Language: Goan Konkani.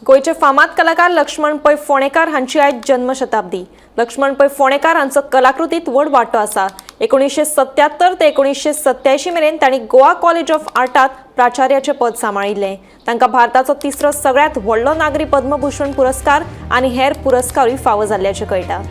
गोंयचे फामाद कलाकार लक्ष्मण पै फोंडेकार हांची आयज जन्मशताब्दी. लक्ष्मण पै फोंडेकार हांचो कलाकृतीत व्हड वांटो आसा. 1977 ते 1987 मेरेन तांणी गोवा कॉलेज ऑफ आर्टात प्राचार्याचें पद सांबाळिल्लें. तांकां भारताचो तिसरो सगळ्यांत व्हडलो नागरी पद्मभूषण पुरस्कार आनी हेर पुरस्कारूय फावो जाल्ल्याचें कळटा.